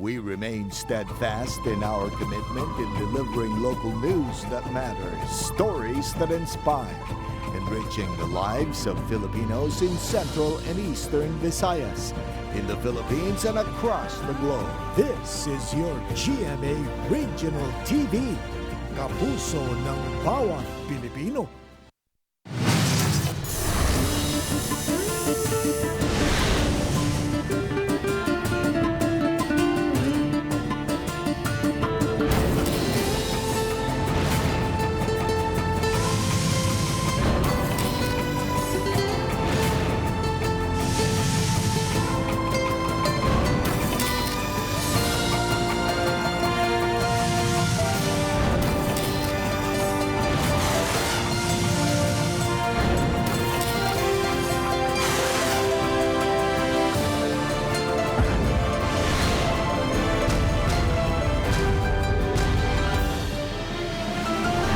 We remain steadfast in our commitment in delivering local news that matters, stories that inspire, enriching the lives of Filipinos in Central and Eastern Visayas, in the Philippines and across the globe. This is your GMA Regional TV, kapuso ng bawat Pilipino.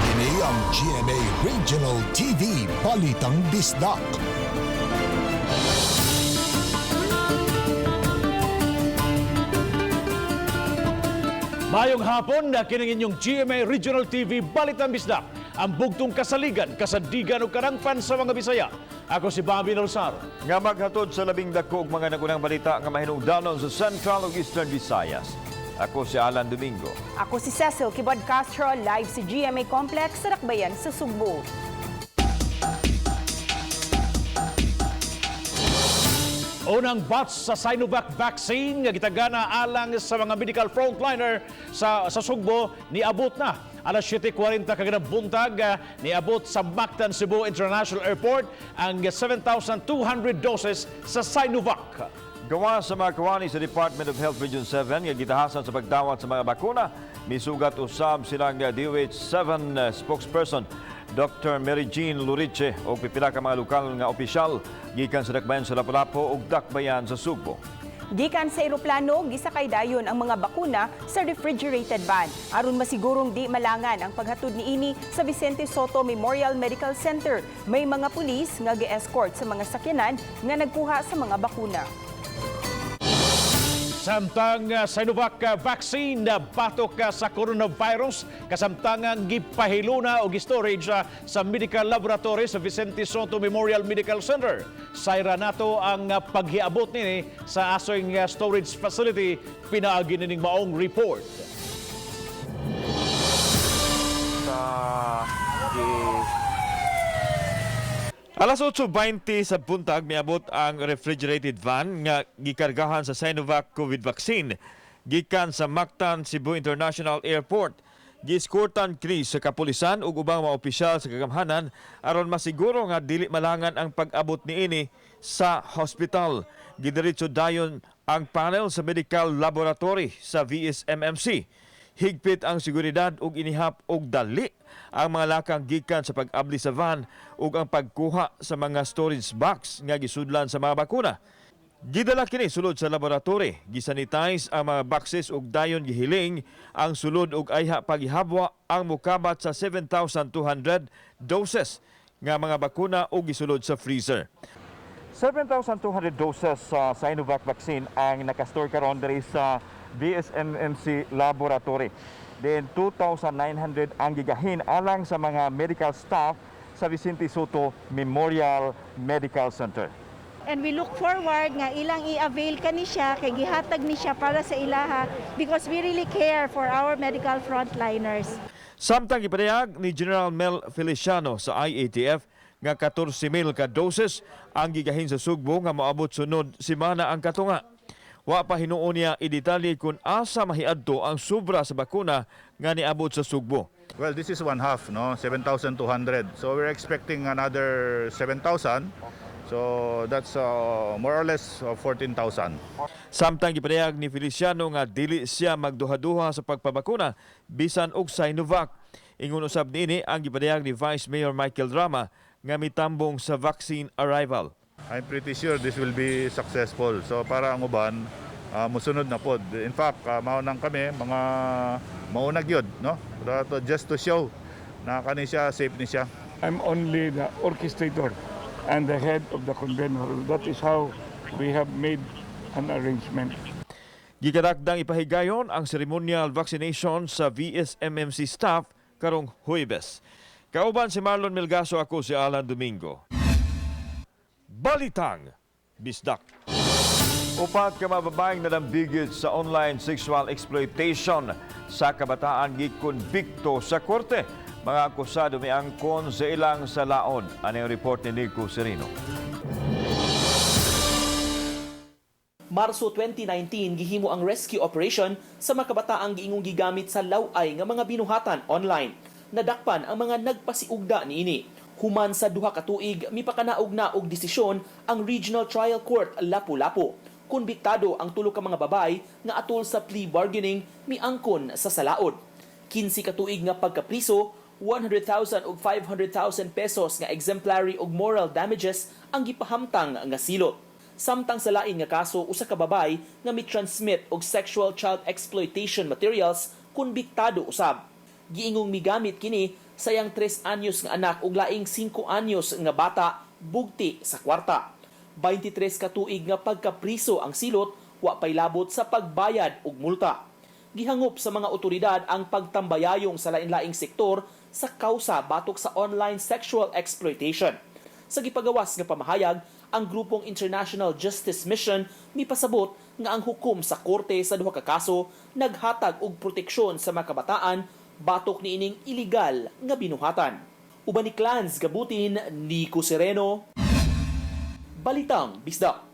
Kini ang GMA Regional TV Balitang Bisdak. Mayong hapon na kining inyong GMA Regional TV Balitang Bisdak, ang bugtong kasaligan, kasandigan ug karangpan sa mga Bisaya. Ako si Bobby Nolsar. Nga maghatod sa labing dako og mga nagunang balita nga mahinungdanon sa Central ug Eastern Visayas. Ako si Alan Domingo. Ako si Cecil Kibod Castro, live sa GMA Complex sa Dakbayan sa Sugbo. Unang batch sa Sinovac vaccine nga gitagana alang sa mga medical frontliner sa Sugbo niabot na. Alas 7:40 kaganang buntag, niabot sa Mactan Cebu International Airport ang 7,200 doses sa Sinovac. Gawa sa mga kawani sa Department of Health Region 7 nga gitahasan sa pagdawat sa mga bakuna, misugat usab silang DOH 7 spokesperson Dr. Mary Jean Luriche og pipila ka mga lokal nga opisyal gikan sa Dakbayan sa Lapu-Lapu ug Dakbayan sa Sugbo. Gikan sa eroplano, gisakay dayon ang mga bakuna sa refrigerated van aron masigurong di malangan ang paghatod niini sa Vicente Soto Memorial Medical Center. May mga pulis nga gi-escort sa mga sakyanan nga nagkuha sa mga bakuna. Samtang Sinovac vaccine na batok sa coronavirus, kasamtangang gipahiluna og storage sa medical laboratory sa Vicente Soto Memorial Medical Center. Sayra nato ang paghiabot nini sa asoing storage facility pinaagi nining maong report. Sa Alas 8:20 sa buntag, miabot ang refrigerated van nga gikargahan sa Sinovac COVID vaccine gikan sa Mactan Cebu International Airport. Gieskortan kini sa kapulisan ug ubang mga opisyal sa kagamhanan aron masiguro nga dili malangan ang pag-abot niini sa hospital. Gidiretso dayon ang panel sa medical laboratory sa VSMMC. Higpit ang seguridad ug inihap og dali ang mga lakang gikan sa pag-abli sa van ug ang pagkuha sa mga storage box nga gisudlan sa mga bakuna. Gidala kini sulod sa laboratory, gisanitize ang mga boxes ug dayon gihiling ang sulod ug ayha paghihabwa ang mukabat sa 7,200 doses nga mga bakuna ug gisulod sa freezer. 7,200 doses sa Sinovac vaccine ang nakastore karon diri sa BSMMC Laboratory. Then 2,900 ang gigahin alang sa mga medical staff sa Vicente Soto Memorial Medical Center. And we look forward nga ilang i-avail kani siya kay gihatag ni siya para sa ilaha because we really care for our medical frontliners. Samtang gipadayag ni General Mel Feliciano sa IATF nga 14,000 ka doses ang gigahin sa Sugbo nga moabot sunod semana ang katunga. Wa pa hinuon niya i-detalye kung asa mahiadto ang sobra sa bakuna nga niabot sa Sugbo. Well, this is one half, no? 7,200. So we're expecting another 7,000. So that's more or less 14,000. Samtang gipadayag ni Feliciano nga dili siya magduha-duha sa pagpabakuna bisan og Sinovac. Ingon usab niini ang gipadayag ni Vice Mayor Michael Rama nga mitambong sa vaccine arrival. I'm pretty sure this will be successful. So para ang uban, musunod na pod. In fact, maunang kami, mga maunag yun, no? Pero just to show na kani siya, safe ni siya. I'm only the orchestrator and the head of the convener. That is how we have made an arrangement. Gikatakdang ipahigayon ang ceremonial vaccination sa VSMMC staff karong Huwebes. Kauban si Marlon Melgaso, ako si Alan Domingo. Balitang Bisdak. 4 ka mga babaeng nadambigit sa online sexual exploitation sa kabataan gikonbikto sa korte. Mga akusado miangkon sa ilang salaon. Ano yung report ni Nico Serino? Marso 2019, gihimo ang rescue operation sa mga kabataang giingong gigamit sa laway nga mga binuhatan online. Nadakpan ang mga nagpasiugda niini. Human sa 2 ka tuig, mipakanaog na og desisyon ang Regional Trial Court Lapu-Lapu. Konbiktado ang 3 ka mga babay nga atol sa plea bargaining miangkon sa salaod. 15 ka tuig nga pagkapriso, 100,000 ug 500,000 pesos nga exemplary ug moral damages ang gipahamtang nga silot. Samtang sa lain nga kaso, usa ka babay nga mi-transmit og sexual child exploitation materials konbiktado usab. Giingong migamit kini sa iyang 3 anyos nga anak ug laing 5 anyos nga bata bugti sa kwarta. 23 ka tuig nga pagkapriso ang silot, wa pay labot sa pagbayad og multa. Gihangop sa mga otoridad ang pagtambayayong sa lain-laing sektor sa kausa batok sa online sexual exploitation. Sa gipagawas nga pamahayag, ang grupong International Justice Mission mipasabot nga ang hukom sa korte sa duha ka kaso naghatag og proteksyon sa mga kabataan batok niining iligal nga binuhatan. Uban ni Clans Gabutin, Nico Sereno, Balitang Bisdak.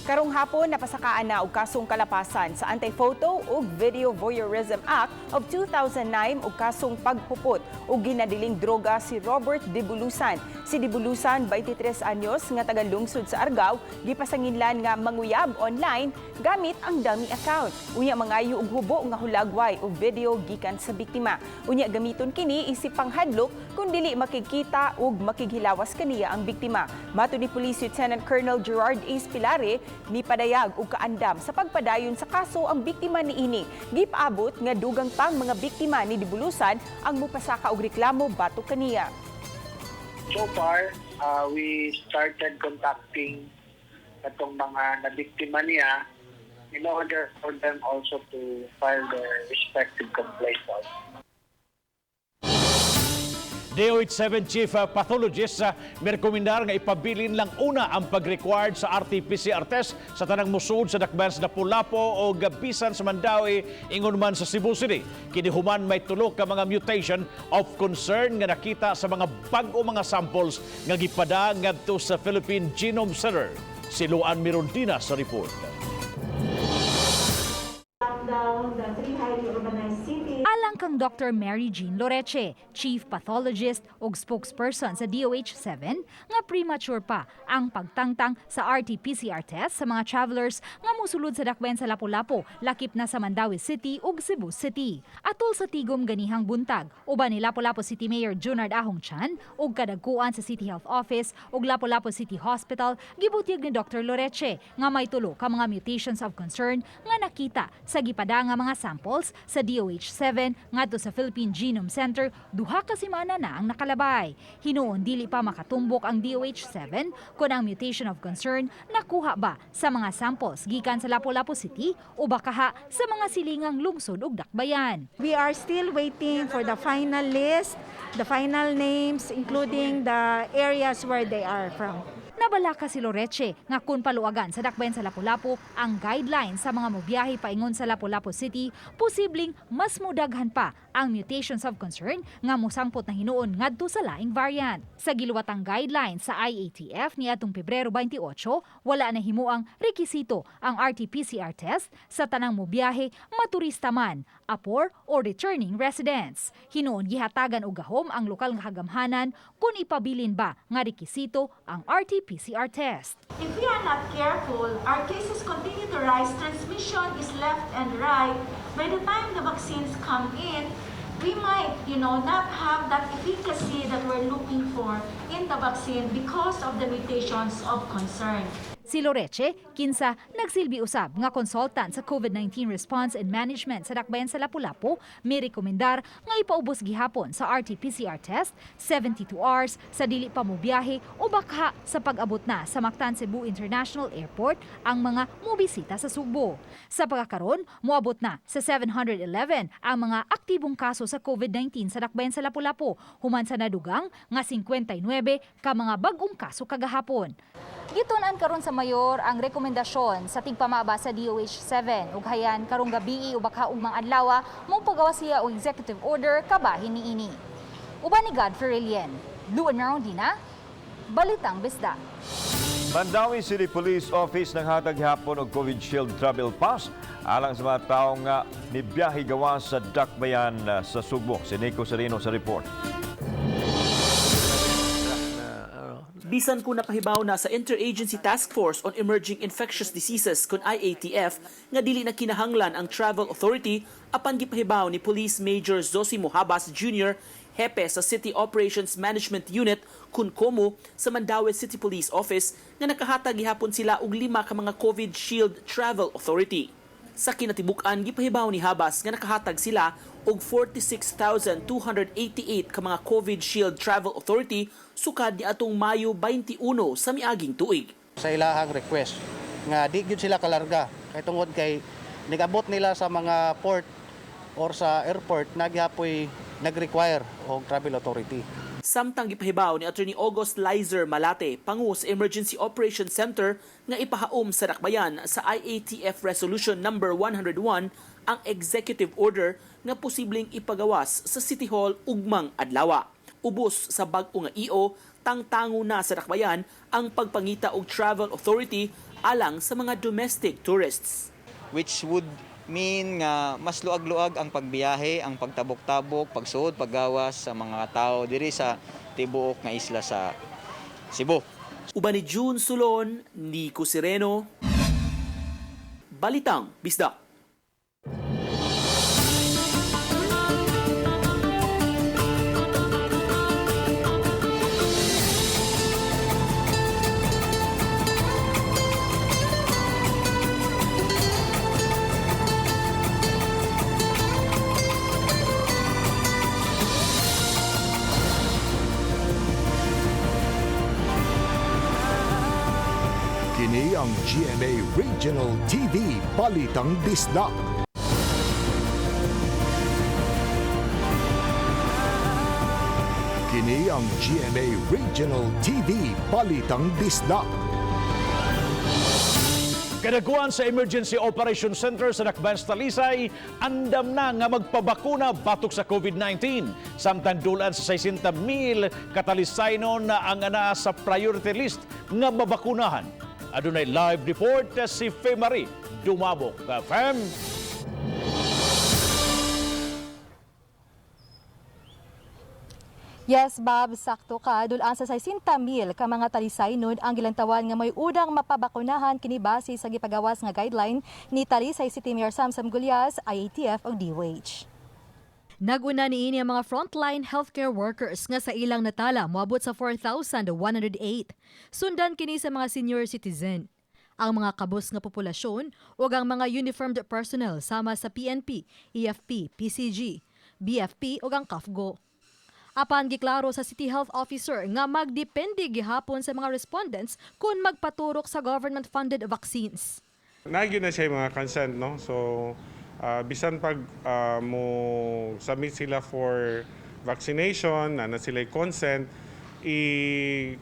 Karong hapon, napasakaan na og kasong kalapasan sa Anti-Photo ug Video Voyeurism Act of 2009 ug kasong paghupot og ginadiling droga si Robert Dibulusan. Si Dibulusan, 23 anyos, nga taga-lungsod sa Argao, gipasanginlan nga manguyab online gamit ang dummy account. Unya mangayo og hubo nga hulagway o video gikan sa biktima. Unya gamiton kini isip panghadlok kung dili makikita ug makighilawas kaniya ang biktima. Matud ni Police Lieutenant Colonel Gerard A. Pilare, mipadayag og kaandam sa pagpadayon sa kaso ang biktima niini. Gipaabot nga dugang pang mga biktima ni Dibulusan ang mupasaka og reklamo batok kaniya. So far, we started contacting itong mga nabiktima niya in order for them also to file their respective complaints also. DOH-7 Chief Pathologist mirekomendar nga ipabilin lang una ang pag-required sa RT-PCR test sa tanang musud sa dakbayan sa Lapu-Lapu o bisan sa Mandaue, ingon man sa Cebu City. Kini human may 3 ka mga mutation of concern nga nakita sa mga bag-o mga samples nga gipada ngadto sa Philippine Genome Center. Si Luan Mirondina sa report. Down the three highly urbanized cities. Alang kang Dr. Mary Jean Loreche, Chief Pathologist ug spokesperson sa DOH-7, nga premature pa ang pagtangtang sa RT-PCR test sa mga travelers nga musulod sa dakbayan sa Lapu-Lapu, lakip na sa Mandaue City ug Cebu City. Atol sa tigom ganihang buntag, uban ni Lapu-Lapu City Mayor Junard Ahong Chan ug kadagkuan sa City Health Office ug Lapu-Lapu City Hospital, gibutyag ni Dr. Loreche nga may 3 ka mga mutations of concern nga nakita sa gipada nga mga samples sa DOH-7 ngadto sa Philippine Genome Center 2 ka semana na ang nakalabay. Hinuon dili pa makatumbok ang DOH-7 kung ang mutation of concern nakuha ba sa mga samples gikan sa Lapu-Lapu City o bakaha sa mga silingang lungsod ug dakbayan. We are still waiting for the final list, the final names, including the areas where they are from. Nabalaka si Loreche nga kung paluagan sa dakbayan sa Lapu-Lapu ang guidelines sa mga mobiyahe paingon sa Lapu-Lapu City, posibleng mas mudaghan pa ang mutations of concern nga mosangpot na hinuon ngadto sa laing variant. Sa giluwatang guidelines sa IATF niadtong Pebrero 28, wala na himuang rekisito ang RT-PCR test sa tanang mobiyahe, maturista man, apor o returning residents. Hinuon gihatagan og gahom ang lokal nga kagamhanan kung ipabilin ba nga rekisito ang RT-PCR test. If we are not careful, our cases continue to rise, transmission is left and right. By the time the vaccines come in, we might not have that efficacy that we're looking for in the vaccine because of the mutations of concern. Si Loreche, kinsa nagsilbi usab nga consultant sa COVID-19 response and management sa Dakbayan sa Lapu-Lapu, may rekomendar nga ipaubos gihapon sa RT-PCR test 72 hours sa dili pa mo biyahe o baka sa pag-abot na sa Mactan Cebu International Airport ang mga mobisita sa Sugbo. Sa pagkakaron, moabot na sa 711 ang mga aktibong kaso sa COVID-19 sa Dakbayan sa Lapu-Lapu, human sa nadugang nga 59 ka mga bag-ong kaso kagahapon. Gitun-an karon sa mayor ang rekomendasyon sa tigpamaba sa DOH-7 ug hayan karong gabii o baka ugmang adlaw mo pagawa siya og executive order kabahin niini. Uban ni Godfrey Relien, Luan Marondina, Balitang Bisda. Mandaue City Police Office nang hatag hapon og COVID Shield Travel Pass alang sa mga tawo nga nibiyahe gawas sa Dakbayan sa Sugbo. Si Nico Sereno sa report. Bisan kung napahibaw na sa Interagency Task Force on Emerging Infectious Diseases kun IATF nga dili na kinahanglan ang Travel Authority, apan gipahibaw ni Police Major Zosimo Habas Jr., hepe sa City Operations Management Unit kun COMU sa Mandaue City Police Office, nga nakahatag gihapon sila og lima ka mga COVID Shield Travel Authority. Sa kinatibuk-an, gipahibaw ni Habas nga nakahatag sila og 46,288 ka mga COVID Shield Travel Authority sukad ni atong Mayo 21 sa miaging tuig. Sa ilahang request nga di gyud sila kalarga kay tungod kay nigabot nila sa mga port or sa airport, nagyapoy nag-require og travel authority. Samtang gipahibaw ni Attorney August Lizer Malate, pangu sa Emergency Operations Center, nga ipahaom sa dakbayan sa IATF Resolution number 101 ang executive order nga posibleng ipagawas sa City Hall ugmang adlawa. Ubos sa bag-o nga EO, tangtango na sa dakbayan ang pagpangita og travel authority alang sa mga domestic tourists. Which would mean nga mas luag-luag ang pagbiyahe, ang pagtabok-tabok, pagsuod, paggawas sa mga tao diri sa tibuok nga isla sa Cebu. Uban ni June Sulon, Nico Sereno, Balitang Bisdak. Kini ang GMA Regional TV Balitang Bisdak. Kini ang GMA Regional TV Balitang Bisdak. Kadakuan sa Emergency Operation Center sa Dakbayan sa Talisay, andam na nga magpabakuna batok sa COVID-19. Samtang dulan sa 60 mil katalisaynon na ang anaa sa priority list nga mabakunahan. Adunay live report si Femari Dumabok. Fem? Yes, Bob, sakto ka. Dulaan sa 60 mil ka mga Talisaynon ang gilantawan nga may unang mapabakunahan kini base sa gipagawas nga guideline ni Talisay City Mayor Samsam Gullas, IATF ug DOH. Naguna niini ang mga frontline healthcare workers nga sa ilang natala moabot sa 4,108. Sundan kini sa mga senior citizen, ang mga kabus nga populasyon ug ang mga uniformed personnel sama sa PNP, AFP, PCG, BFP ug ang CAFGO. Apan giklaro sa City Health Officer nga magdepende gihapon sa mga respondents kung magpaturok sa government-funded vaccines. Naa na siya yung mga consent, no? So, bisan pag mo submit sila for vaccination, na sila consent, i-assess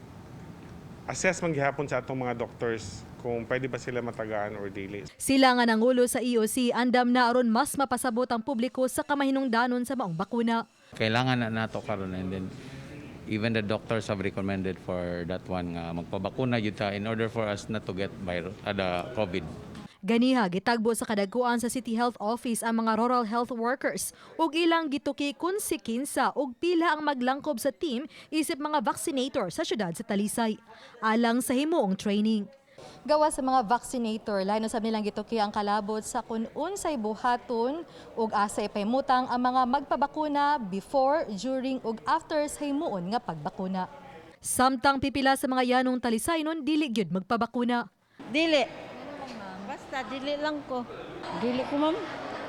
man gihapon sa atong mga doctors kung pwede ba sila matagaan or dili. Sila nga nangulo sa EOC andam na aron mas mapasabot ang publiko sa kamahinungdanon sa maong bakuna. Kailangan na nato karon, and then even the doctors have recommended for that one nga magpabakuna gyud ta in order for us not to get virus, the COVID. Ganiha gitagbo sa kadagkuan sa City Health Office ang mga rural health workers ug ilang gituki kun si kinsa ug pila ang maglangkob sa team isip mga vaccinator sa syudad sa Talisay alang sa himuong training. Gawa sa mga vaccinator, lain usab nilang gituki ang kalabot sa kun unsay buhaton ug asa ipahimutang ang mga magpabakuna before, during ug after sa himuon nga pagbakuna. Samtang pipila sa mga yanong Talisaynon dili gyud magpabakuna. Dili. Basta dili lang ko. Dili ko, ma'am.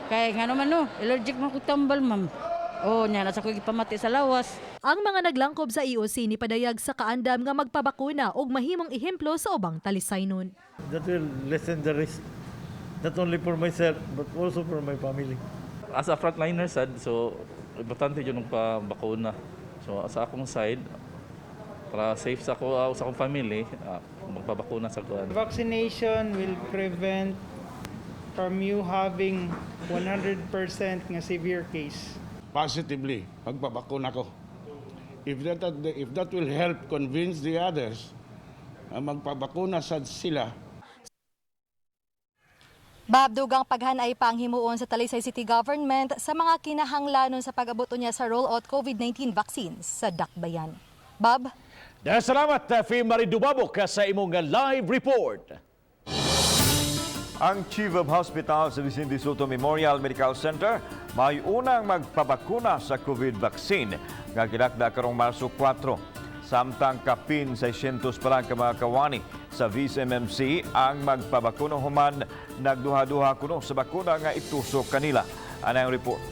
Kay nga naman no, allergic man ko tambal, ma'am. Oh, nya nasa ko gipamati sa lawas. Ang mga naglangkob sa EOC ni padayag sa kaandam nga magpabakuna og mahimong ehemplo sa ubang talisaynon. That will lessen the risk, not only for myself, but also for my family. As a frontliner sad, so importante yun ang pabakuna. So sa akong side, para safe sa ako sa akong family, magpabakuna sa kuan. Vaccination will prevent from you having 100% nga severe case. Positively, pagpabakuna ko. If that will help convince the others na magpabakuna sad sila. Bob, dugang paghanay pa ang himuon sa Talisay City Government sa mga kinahanglanon sa pag-abot niya sa rollout COVID-19 vaccines sa Dakbayan. Bob? Daghang salamat, Fe Marie Dubabok, sa imong live report. Ang Chief of Hospital sa Vicente Sotto Memorial Medical Center may unang magpabakuna sa COVID vaccine nga gilakda karong Marso 4. Samtang kapin 600 pa lang ka mga kawani sa VSMMC ang magpabakuna human nagduha-duha kuno sa bakuna nga itusok kanila. Ano ang report?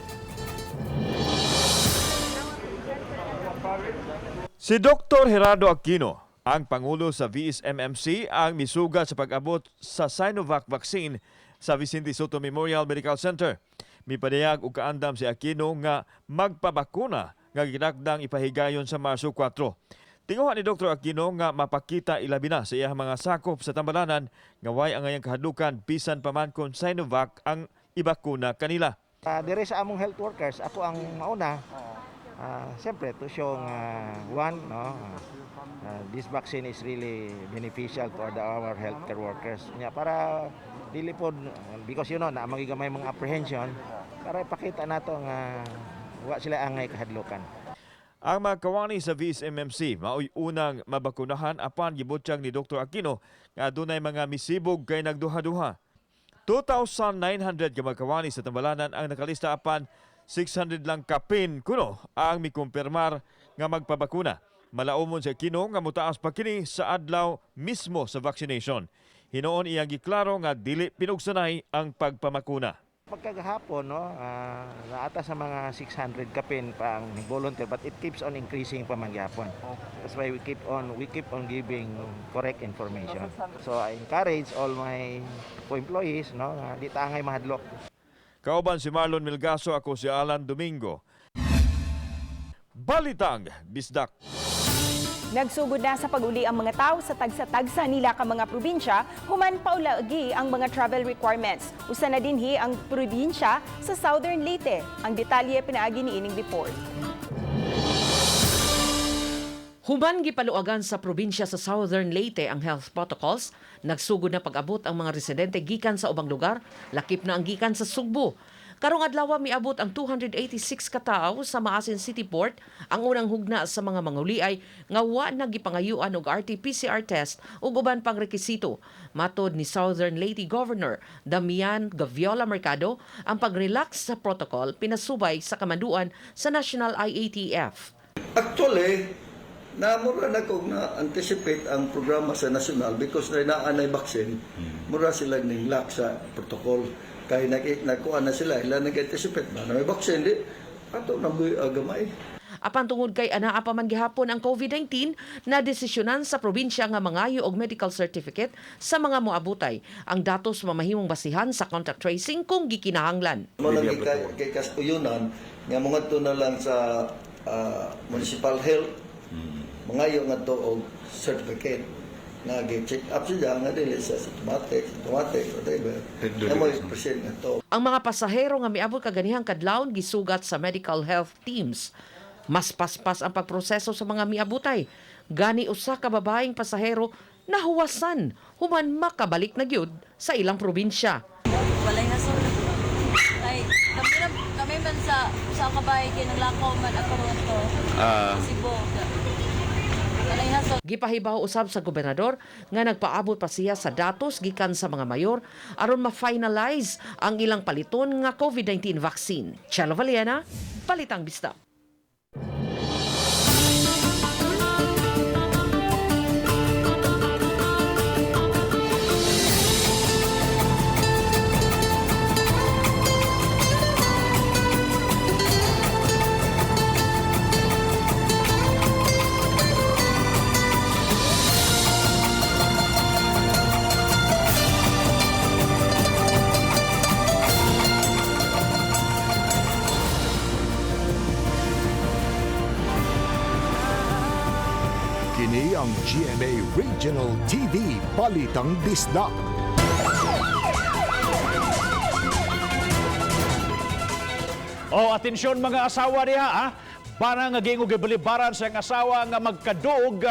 Si Dr. Gerardo Aquino, ang Pangulo sa VSMMC, ang misugat sa pag-abot sa Sinovac vaccine sa Vicente Sotto Memorial Medical Center. Mipadayag og kaandam si Aquino nga magpabakuna nga ginakdang ipahigayon sa Marso 4. Tinguha ni Dr. Aquino nga mapakita ilabi na sa iyang mga sakop sa tambalanan nga way angayang kahadlukan bisan pa man kon Sinovac ang ibakuna kanila. Dire sa among health workers, ako ang mauna. Siyempre, to show nga one, no, this vaccine is really beneficial to our healthcare workers. Nya para dili pod, because na magigamay mga apprehension, para ipakita nato nga wa sila angay kahadlukan. Ang mga kawani sa VSMMC maoy unang mabakunahan apan gibutyag ni Dr. Aquino nga adunay mga misibog kay nagduha-duha. 2,900 ka mga kawani sa tambalanan ang nakalista apan 600 lang kapin kuno ang mikumpirmar nga magpabakuna. Malaumon si Aquino nga mutaas pa kini sa adlaw mismo sa vaccination. Hinuon iyang giklaro nga dili pinugsanay ang pagpamakuna. Pagkagahapon, no, naata sa mga 600 kapin pa ang volunteer, but it keeps on increasing pa man gyapon. That's why we keep on giving correct information. So I encourage all my co-employees, no, nga di ta angay mahadlok. Kauban si Marlon Milgaso, ako si Alan Domingo. Balitang Bisdak. Nagsugod na sa pag-uli ang mga tao sa tagsa-tagsa nila ka mga probinsya, human paulagi ang mga travel requirements. Usa na dinhi ang probinsya sa Southern Leyte. Ang detalye pinaagi ni ining report. Human gipaluagan sa probinsya sa Southern Leyte ang health protocols, nagsugod na pag-abot ang mga residente gikan sa ubang lugar, lakip na ang gikan sa Sugbo. Karong adlaw miabot ang 286 ka tawo sa Maasin City Port, ang unang hugna sa mga manguliay nga wa na gipangayuan og RT-PCR test ug uban pang rekisito. Matod ni Southern Leyte Governor Damian Gaviola Mercado, ang pag-relax sa protocol pinasubay sa kamanduan sa National IATF. Actually, na mura na kog na anticipate ang programa sa national because na naa nay vaccine, mura sila ning lax sa protocol. Kay nagkuha na sila, ila nag-anticipate ba na may vaccine di ato na gamay. Apan tungod kay anaa pa man gihapon ang COVID-19, na desisyonan sa probinsya nga mangayo og medical certificate sa mga moabutay. Ang datos mamahimong basihan sa contact tracing kung gikinahanglan. Mo lang kay kasuyunan nga mongadto na lang sa municipal health, mangayo ngadto og certificate nga gi-check up siya nga dili sa symptomatic, whatever. Nga mo present ngadto. Ang mga pasahero nga miabot kaganihang kadlawon gisugat sa medical health teams. Mas paspas ang pagproseso sa mga miabutay. Gani usa ka babaeng pasahero nahuwasan human makabalik na gyud sa ilang probinsya. Walay hasol. Ay, kami na, kami man sa kabahay kay naglakaw man ako to. Cebu. Walay hasol. Gipahibaw usab sa gobernador nga nagpaabot pa siya sa datos gikan sa mga mayor aron ma-finalize ang ilang paliton nga COVID-19 vaccine. Chelo Valiena, Balitang Bisdak. Ang GMA Regional TV Balitang Bisdak. Oh, atensyon mga asawa diha ha. Bana nga giingon gibalibaran sa iyang asawa nga magkaduog,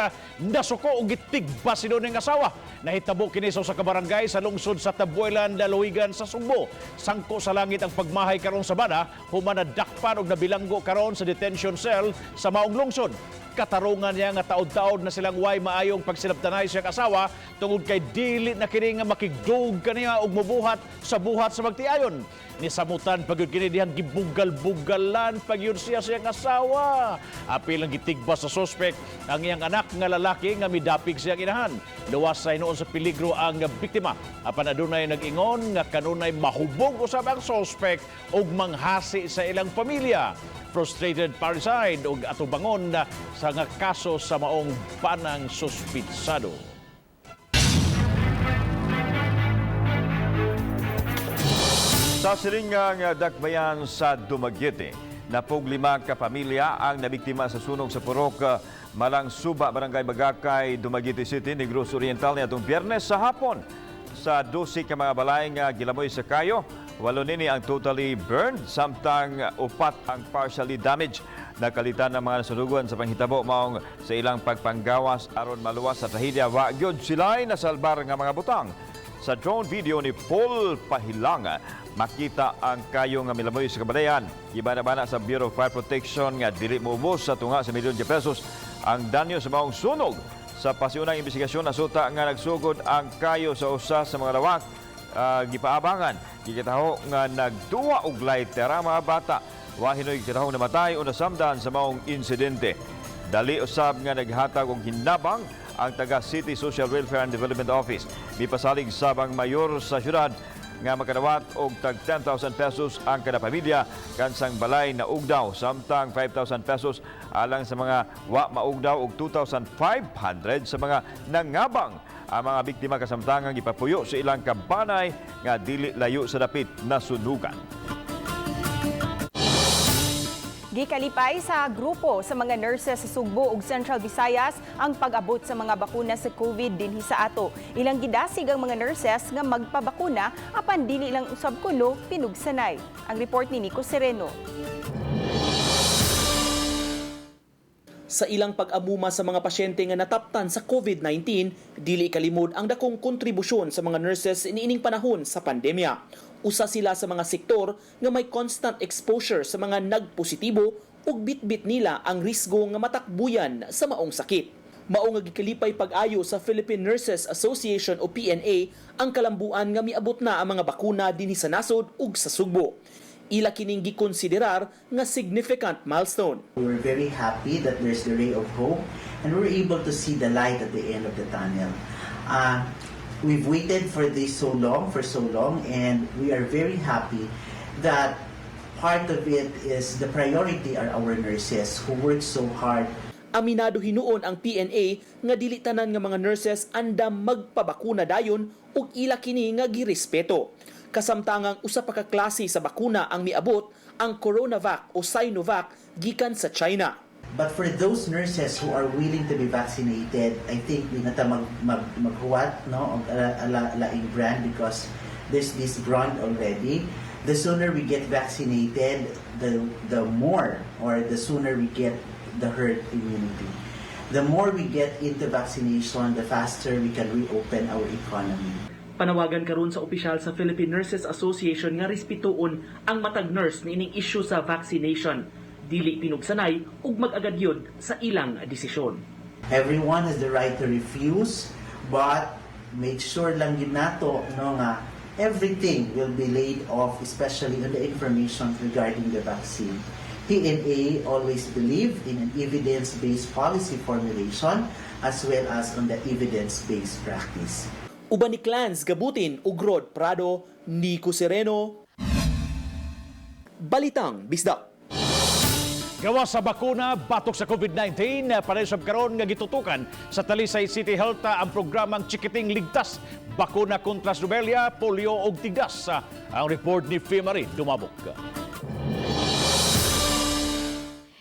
nasuko og gitigba si ning asawa. Nahitabo kini sa usa ka barangay sa lungsod sa Tabuelan, Lalawigan sa Sugbo. Sangko sa langit ang pagmahay karon sa bana human nadakpan og nabilanggo karon sa detention cell sa maong lungsod. Katarungan niya nga taod-taod na silang way maayong pagsilabtanay sa iyang asawa tungod kay dili na kini nga makigdug kaniya og mubuhat sa buhat sa magtiayon. Nisamutan pagyud kini dihang gibugal-bugalan pagyud siya sa iyang asawa. Apil ang gitigba sa suspek ang iyang anak nga lalaki nga midapig siyang inahan. Luwas sa hinuon sa peligro ang biktima. Apan adunay nag-ingon nga kanunay mahubog usab ang suspek ug manghasi sa ilang pamilya. Frustrated parricide ug atubangon na sa nga kaso sa maong banang suspitsado. Sa siringang dakbayan sa Dumaguete, napog 5 ka pamilya ang nabiktima sa sunog sa Purok Malang Suba, Barangay Bagakay, Dumaguete City, Negros Oriental niadtong Biyernes sa hapon. Sa 12 ka mga balay nga gilamoy sa kayo, 8 nini ang totally burned, samtang 4 ang partially damaged. Nakalitan ng mga nasunugan sa panghitabo maong sa ilang pagpanggawas aron maluwas sa trahedya, wa gyud sila'y nasalbar nga mga butang. Sa drone video ni Paul Pahilanga, makita ang kayo nga milamoy sa kabalayan. Gibana-bana sa Bureau of Fire Protection nga dili moubos sa tunga sa milyon de pesos ang danyo sa maong sunog. Sa pasiunang investigasyon, nasuta nga nagsugod ang kayo sa usa sa mga lawak. Gipaabangan, gikitaho nga nagduwa og lighter ang mga bata. Wa hinoy gikitaho namatay o nasamdan sa maong insidente. Dali usab nga naghatag og hinabang ang taga City Social Welfare and Development Office. Mipasalig sabang mayor sa syudad nga makadawat og tag 10,000 pesos ang kada pamilya kansang balay na ugdaw, samtang 5,000 pesos alang sa mga wa maugdaw og 2,500 sa mga nangabang. Ang mga biktima kasamtangang gipapuyo sa ilang kabanay nga dili layo sa dapit na sunugan. Gikalipay sa grupo sa mga nurses sa Sugbo ug Central Visayas ang pag-abot sa mga bakuna sa COVID dinhi sa ato. Ilang gidasig ang mga nurses nga magpabakuna apan dili lang usab kuno pinugsanay. Ang report ni Nico Sereno. Sa ilang pag-amuma sa mga pasyente nga nataptan sa COVID-19, dili kalimod ang dakong kontribusyon sa mga nurses niining panahon sa pandemya. Usa sila sa mga sektor nga may constant exposure sa mga nagpositibo ug bitbit nila ang risgo nga matakbuyan sa maong sakit. Mao nga gikalipay pag-ayo sa Philippine Nurses Association o PNA ang kalambuan nga miabot na ang mga bakuna dinhi sa nasod ug sa Sugbo. Ila kining gikonsiderar nga significant milestone. We were very happy that there's the ray of hope and we were able to see the light at the end of the tunnel. We've waited for this so long, for so long, and we are very happy that part of it is the priority are our nurses who work so hard. Aminado hinuon ang PNA nga dili tanan nga mga nurses andam magpabakuna dayon ug ila kini nga girespeto. Kasamtangang usa pa ka klase sa bakuna ang miabot, ang CoronaVac o Sinovac gikan sa China. But for those nurses who are willing to be vaccinated, I think di na ta maghuwat, no, og laing brand because there's this brand already. The sooner we get vaccinated, the more or the sooner we get the herd immunity. The more we get into vaccination, the faster we can reopen our economy. Panawagan karon sa opisyal sa Philippine Nurses Association nga respetuon ang matag nurse niining issue sa vaccination. Dili pinugsanay ug mag-agad yun sa ilang desisyon. Everyone has the right to refuse, but make sure lang yun nato, no, nga everything will be laid off, especially on the information regarding the vaccine. PNA always believe in an evidence-based policy formulation as well as on the evidence-based practice. Uban ni Clans Gabutin ug Rod Prado, Nico Sereno, Balitang Bisdak. Gawa sa bakuna batok sa COVID-19, pareho sab karon nga gitutukan sa Talisay City Health ang programang Chikiting Ligtas, bakuna kontra sa rubella, polio ug tigdas. Ang report ni Fimari Dumabok.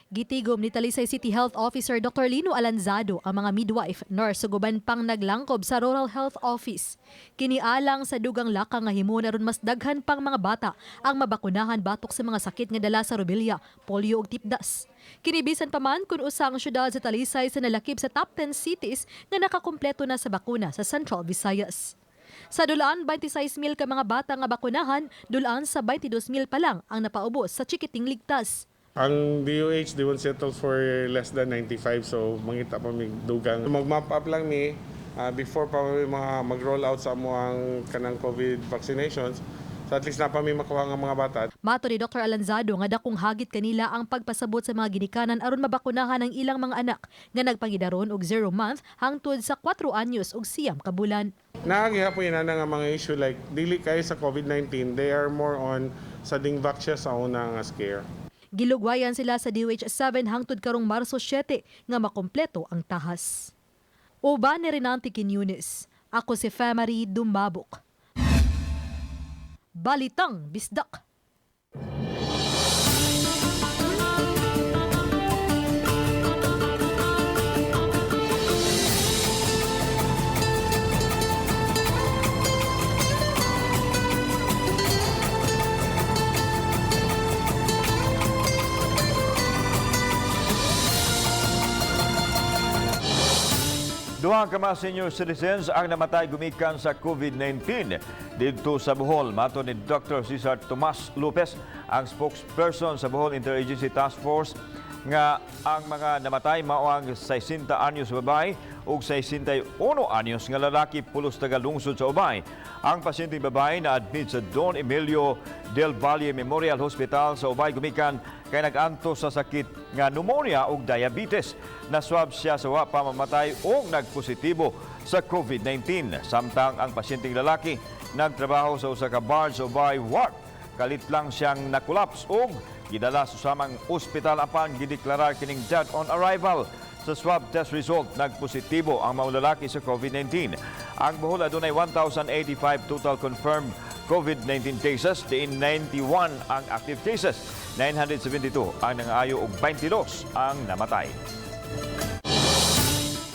Gitigom ni Talisay City Health Officer Dr. Lino Alanzado ang mga midwife, nurse ug uban pang naglangkob sa Rural Health Office. Kinialang sa dugang lakang nga himon aron mas daghan pang mga bata ang mabakunahan batok sa mga sakit nga dala sa rubella, polio ug tipdas. Kini bisan pa man kung usa ang syudad sa Talisay sa nalakip sa top 10 cities nga nakakumpleto na sa bakuna sa Central Visayas. Sa dulaan 26,000 ka mga bata nga bakunahan, dulaan sa 22,000 pa lang ang napaubos sa Chikiting Ligtas. Ang DOH, they won't settle for less than 95, so mangita pa mi dugang. Mag-map up lang mi before pa mi mga mag-roll out sa amoang kanang COVID vaccinations. So at least na pa mi makuha nga mga bata. Mato ni Dr. Alanzado nga dakong hagit kanila ang pagpasabot sa mga ginikanan aron mabakunahan ang ilang mga anak nga nagpangidaron og 0 month hangtod sa 4 anyos ug 9 ka bulan. Naa gihapon na nga mga issue like dili kay sa COVID-19, they are more on sa Dengvaxia siya sa una nga scare. Gilugwayan sila sa DOH 7 hangtod karong Marso 7 nga makumpleto ang tahas. Uban ni Renante Quiñones. Ako si Femary Dumabok. Balitang Bisdak. Duha ka mga senior citizens ang namatay gumikan sa COVID-19 didto sa Bohol. Mato ni Dr. Cesar Tomas Lopez, ang spokesperson sa Bohol Interagency Task Force, nga ang mga namatay mao ang 60 anyos babae ug 61 anyos nga lalaki pulos taga lungsod sa Ubay. Ang pasyenteng babae na admit sa Don Emilio del Valle Memorial Hospital sa Ubay gumikan kay nag-antos sa sakit nga pneumonia ug diabetes. Naswab siya sa wa pa mamatay ug nagpositibo sa COVID-19. Samtang ang pasyenteng lalaki nagtrabaho sa usa ka bar sa Ubay Wharf. Kalit lang siyang nakolaps ug gidala sa samang ospital apan gideklarar kining dead on arrival. Sa swab test result, nagpositibo ang mga lalaki sa COVID-19. Ang Bohol adunay 1,085 total confirmed COVID-19 cases, diin 91 ang active cases, 972 ang nangaayo ug 22 ang namatay.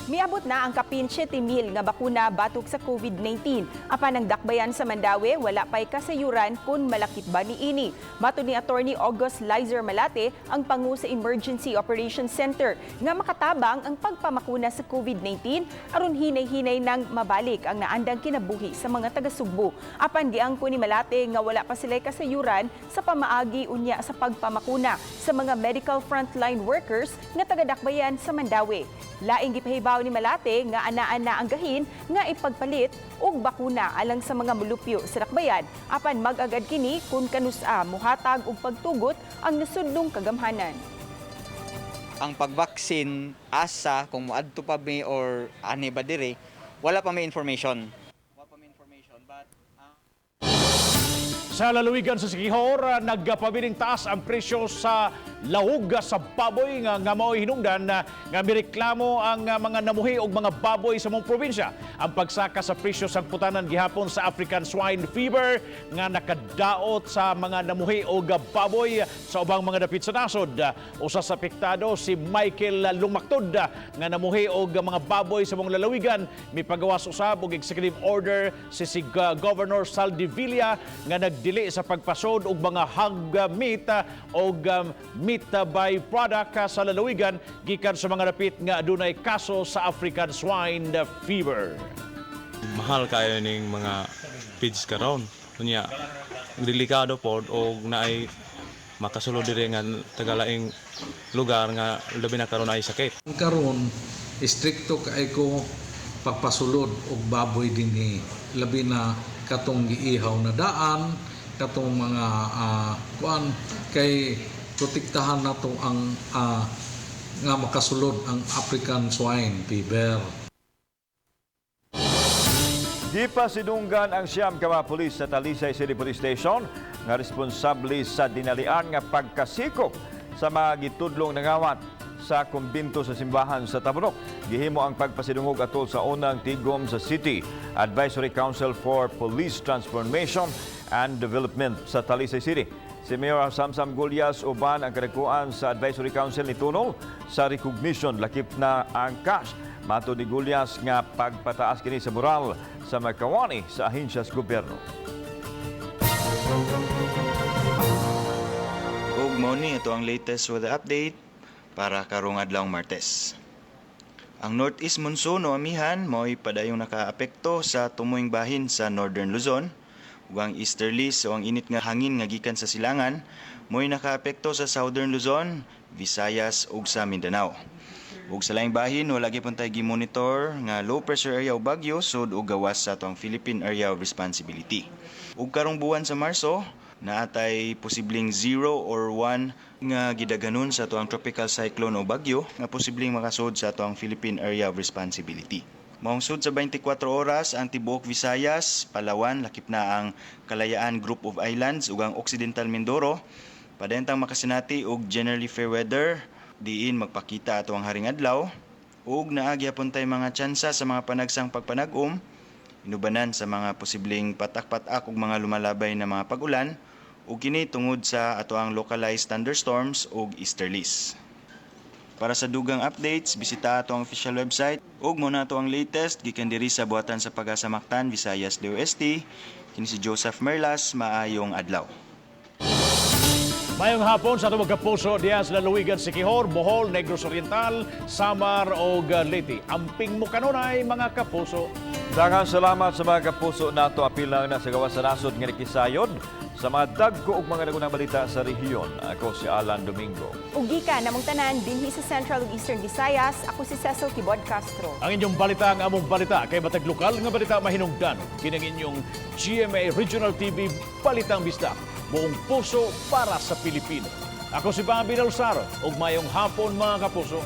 Miabot na ang kapin 7,000 nga bakuna batok sa COVID-19. Apan ang dakbayan sa Mandaue, wala pa'y kasayuran kung malakip ba niini. Matod ni Attorney August Lizer Malate, ang pangu sa Emergency Operations Center, nga makatabang ang pagpamakuna sa COVID-19 aron hinay-hinay nang mabalik ang naandang kinabuhi sa mga taga-Sugbo. Apan giangko ni Malate nga wala pa sila'y kasayuran sa pamaagi unya sa pagpamakuna sa mga medical frontline workers nga taga-dakbayan sa Mandaue. Laing gipahibaw ni Malate nga anaan na ang gahin nga ipagpalit og bakuna alang sa mga mulupyo sa dakbayan apan mag-agad kini kung kanusa mohatag og pagtugot ang nasudnong kagamhanan. Ang pagbaksin asa kung moadto pa mi or ani ba diri, wala pa may information. Sa lalawigan sa Siquijor, nagpabiling taas ang presyo sa lahog sa baboy nga mao'y hinungdan nga mireklamo ang mga namuhi og mga baboy sa mong probinsya. Ang pagsaka sa presyo sa putanan gihapon sa African Swine Fever nga nakadaot sa mga namuhi og baboy sa ubang mga dapit sa nasod. Usa sa apektado si Michael Lumaktod nga namuhi og mga baboy sa mong lalawigan, mipagawas usab og executive order si Governor Zaldy Villa nga nagdili sa pagpasod og mga hog meat og meat by product sa lalawigan gikan sa mga dapit nga adunay kaso sa African Swine Fever. Mahal kayo ning mga feeds karon. Unya delikado pod og naay makasulod diri nga tagalaing lugar nga labi na karon ay sakit. Karon istrikto kay ko pagpasulod og baboy dinhi, labi na katong giihaw na daan, katong mga kuan kay protektahan nato ang nga makasulod ang African Swine Fever. Di pa sinunggan ang 9 ka mga pulis sa Talisay City Police Station nga responsable sa dinalian nga pagkasikop sa mga gitudlong nangawat sa kumbinto sa simbahan sa Tabunok. Gihimo ang pagpasidungog atol sa unang tigom sa City Advisory Council for Police Transformation and Development sa Talisay City. Si Mayor Samsam Gullas uban ang kadagkuan sa Advisory Council ni tunol sa recognition, lakip na ang cash. Matod ni Gullas nga pagpataas kini sa moral sa mga kawani sa ahensyas gobyerno. Ug mao ni ito ang latest weather update para karong adlawng Martes. Ang Northeast Monsoon o amihan mao'y padayong nakaapekto sa tumoyng bahin sa Northern Luzon, ug ang easterlies o ang init nga hangin nga gikan sa silangan mo'y nakaapekto sa Southern Luzon, Visayas ug sa Mindanao. Ug sa laing bahin, wala gyapon tay gi-monitor nga low pressure area o bagyo sud og gawas sa atoang Philippine Area of Responsibility. Ug karong buwan sa Marso, naatay posibleng 0 or 1 nga gidaganon sa atoang tropical cyclone o bagyo nga posibleng makasud sa atoang Philippine Area of Responsibility. Maong sud sa 24 oras ang tibuok Visayas, Palawan, lakip na ang Kalayaan Group of Islands ug ang Occidental Mindoro. Padayon tang makasinati og generally fair weather, diin magpakita ato ang haring adlaw ug naa gyapon tay mga tsansa sa mga panagsang pagpanag-om inubanan sa mga posibleng patak-patak ug mga lumalabay na mga pag-ulan, ug kini tungod sa atoang localized thunderstorms ug easterlies. Para sa dugang updates, bisita ato ang official website, ug mao na ato ang latest gikan diri sa buhatan sa Pag-asa Mactan, Visayas, DOST. Kini si Joseph Merlas, maayong adlaw. Mayong hapon sa atong mga kapuso diya sa lalawigan Siquijor, Bohol, Negros Oriental, Samar ug Leyte. Amping mo kanunay, mga kapuso. Daghang salamat sa mga kapuso nato, apil na sa gawas sa nasod nga nakisayod sa mga dagko ug mga nagunang balita sa rehiyon. Ako si Alan Domingo. Ug gikan namong tanan dinhi sa Central ug Eastern Visayas, ako si Cecil Kibod Castro. Ang inyong balita ang among balita kay matag lokal nga balita mahinungdan. Kini ang inyong GMA Regional TV Balitang Bisdak. Buong puso para sa Pilipino. Ako si Bobby Del Saro ug mayong hapon, mga kapuso.